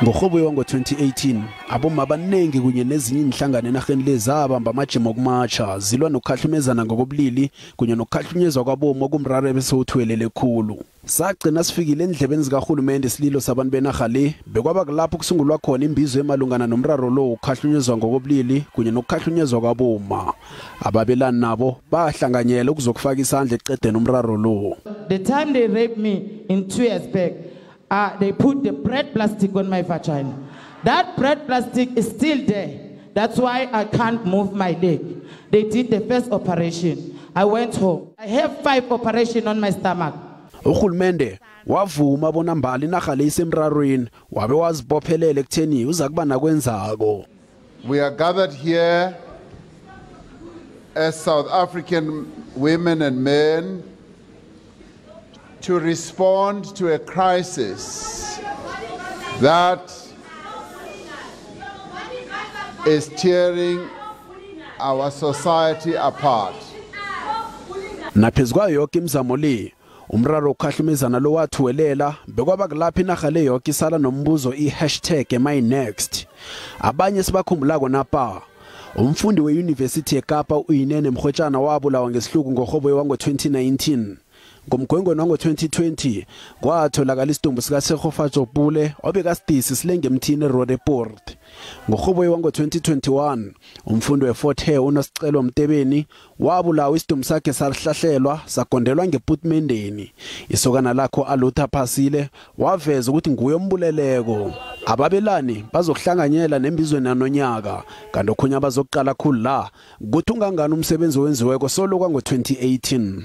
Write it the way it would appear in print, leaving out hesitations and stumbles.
Ngorhobo wango-2018 abomma abanengi kunye nezinye iinhlangano enarheni le zabamba amajima okumatjha zilwa nokukhahlumezana ngokobulili kunye nokukhahlunyezwa kwabomma okumraro ebesewuthuwelele khulu. Sagcina sifikile endlebeni zikarhulumende isililo sabantu benarha le, bekwaba kulapho kusungulwa khona imbizo emalungana nomraro lo wokukhahlunyezwa ngokobulili kunye nokukhahlunyezwa kwabomma. Ababelani nabo bahlanganyela ukuzokufaka isandla ekuqedeni umraro lo. The time they raped me in 2 years back, they put the bread plastic on my vagina. That bread plastic is still there. That's why I can't move my leg. They did the first operation. I went home. I have 5 operations on my stomach. Urhulumende wavuma bona mbali inarha le isemrarweni, wabe wazibophelela ekutheni uza kuba nakwenzako. We are gathered here as South African women and men to respond to a crisis that is tearing our society apart. Naphezu kwayo yoke imizamo le, umraro wokukhahlunyezana lo wathuwelela, bekwaba kulapho inarha le yoke isala nombuzo i-hashtag am I next. Abanye sibakhumbulako napa umfundi we-University eKapa uYinene Mrwetshana wabulawa ngesihluku ngorhobo wango-2019. Ngomgwengweni wango-2020 kwatholakala isidumbu sikaTshegofatso Pule obekasidisi silenge emthini eRoodepoort. Ngorhobo wango-2021 umfundi we-Fort Hare uNosicelo Mtebeni wabulawa isidumbu sakhe sahlahlelwa sagondelwa ngeputmendeni. Isokana lakho Alutha Phasile waveza ukuthi nguye ombuleleko. Ababelani bazokuhlanganyela nembizweni yanonyaka, kanti okhunye abazokuqala khulu la kuthi ungangani umsebenzi owenziweko solo kwango-2018.